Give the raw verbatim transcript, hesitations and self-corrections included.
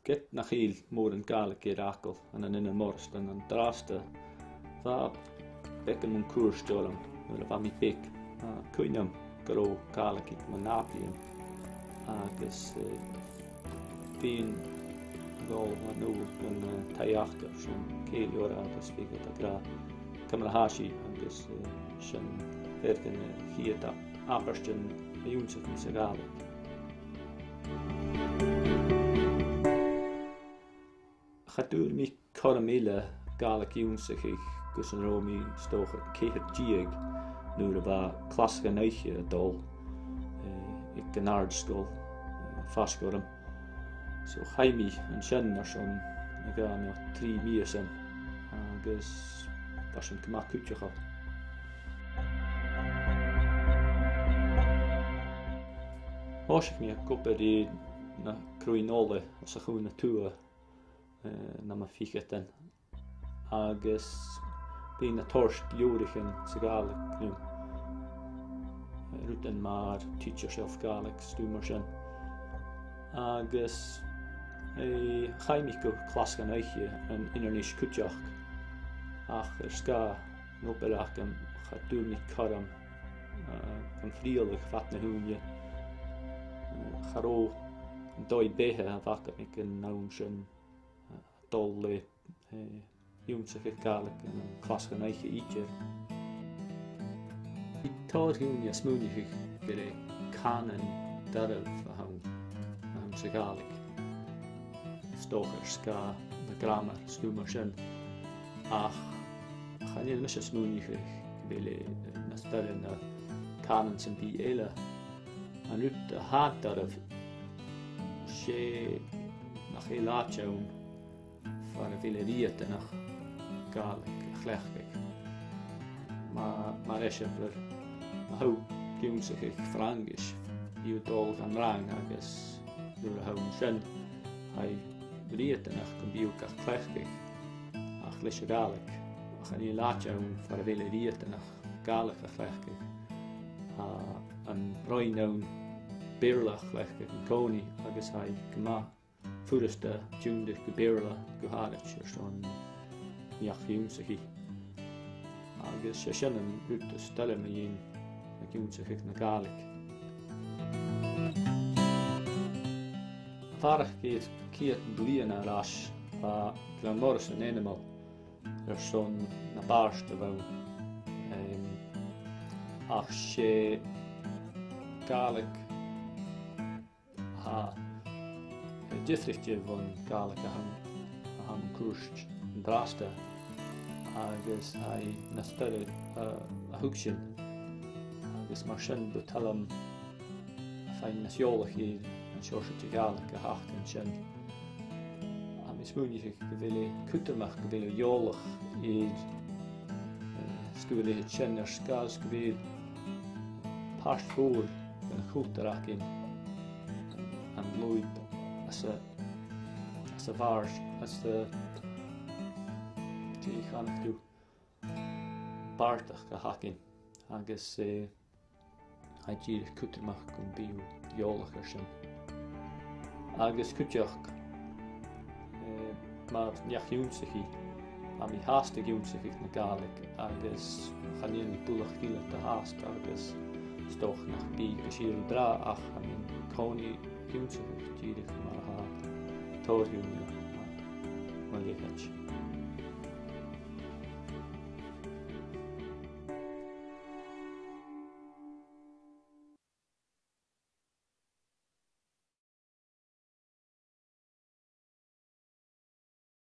Ged nach eil mòran Gàidhlig air fhàgail ann an Inbhir Mhoireasdan an-dràsta, bha beagan mun cuairt orm nuair a bha mi beag, a' cuimhneachadh gun robh Gàidhlig aig mo nàbaidhean agus, eh, bhithinn a' dol a-null gun, eh, taigh aca airson cèilidh orra agus bhiodh iad ag ràdh, "Ciamar a tha sibh?" agus, eh, sin fear de na chiad a-, abairtean a dh'ionnsaich mi sa Ghàidhlig. Cha d' fhuair mi cothrom eile Gàidhlig ionnsachadh gus an robh mi, 's dòcha, ceithir deug nuair a bha clas dhen oidhche a' dol, eh, aig an àrd-sgoil, eh, faisg orm. So chaidh mi an sin airson dhà no trì mìosan agus bha sin gu math cuideachail. Thòisich mi ag obair air na craobhan-ola anns a' Chuan a Tuath, eh, nam ficheadan, agus bhithinn a' toirt leabhraichean sa Ghàidhlig, no, eh, rudan mar Teach Yourself Gaelic, stuth mar sin. Agus, eh, chaidh mi gu clas dhen oidhche ann an Inbhir Nis cuideachd, ach air sgàth an obair agam, cha d' fhuair mi cothrom, eh, gam frithealadh fad na h-ùine. Eh, cha robh an dòigh-beatha a bh' agam aig an àm sin, eh, a' dol le, eh, ionnsachadh Gàidhlig ann an clas dhen oidhche idir. Bidh tòrr dhaoine a' smaoineachadh gur e cànan doirbh a th' ann, a th' anns a' Ghàidhlig. 'S dòcha air sgàth na gràmar, stuth mar sin. Ach chan eil mise a' smaoineachadh gu bheil e, eh, nas doirbhe na cànan sam bith eile. An rud a tha doirbh, 's e nach eil àite ann far a bheil e riatanach Gàidhlig a chleachdadh. Ma-, mar eisimpleir, ma tha thu ag ionnsachadh Fraingis, bidh thu a' dol dhan rang agus nuair a tha thu an sin, tha e riatanach gum bi thu ga chleachdadh ach leis a' Ghàidhlig. Ach chan eil àite ann far a bheil e riatanach Gàidhlig a chleachdadh. Tha an roinn ann Beurla a chleachdadh an-còmhnaidh agus tha e gu math furasta tionndadh gu Beurla gu h-àraid airson neach-ionnsachaidh. Agus 's e sin an rud as toil leam mu dheidhinn ag ionnsachadh na Gàidhlig. A bharrachd air ceud bliadhna air ais, bha Gleann Morrison ainmeil airson na bàird a bh' ann. Em, ach 's e Gàidhlig a tha, eh, diofraichte bhon Ghàidhlig a th' ann, a th' ann an cuairt an-dràsta, agus tha e nas doirbhe, eh, a thuigsinn. Agus mar sin bu toil leam a bhith nas eòlaiche air an seòrsa de Ghàidhlig a th' aca an sin. Tha mi a' smaoineachadh gu bheil e cudromach gu bheil thu eòlach air, eh, stuth a leithid sin air sgàth 's gu bheil pàirt mhòr den chultar againn an lùib às a, às a' bhàrd, às a, dè chanadh tu, bàrdachd a th' againn. Agus, eh, tha e dìreach cudromach gum bi thu eòlach air sin. Agus cuideachd, eh, mar neach-ionnsachaidh, tha mi fhathast ag ionnsachadh na Gàidhlig agus chan eil mi buileach fileanta fhathast agus 's dòcha nach bi gu sìorraidh an-dràsta ach tha mi an-còmhnaidh ag ionnsachadh dìreach mar a tha tòrr dhaoine.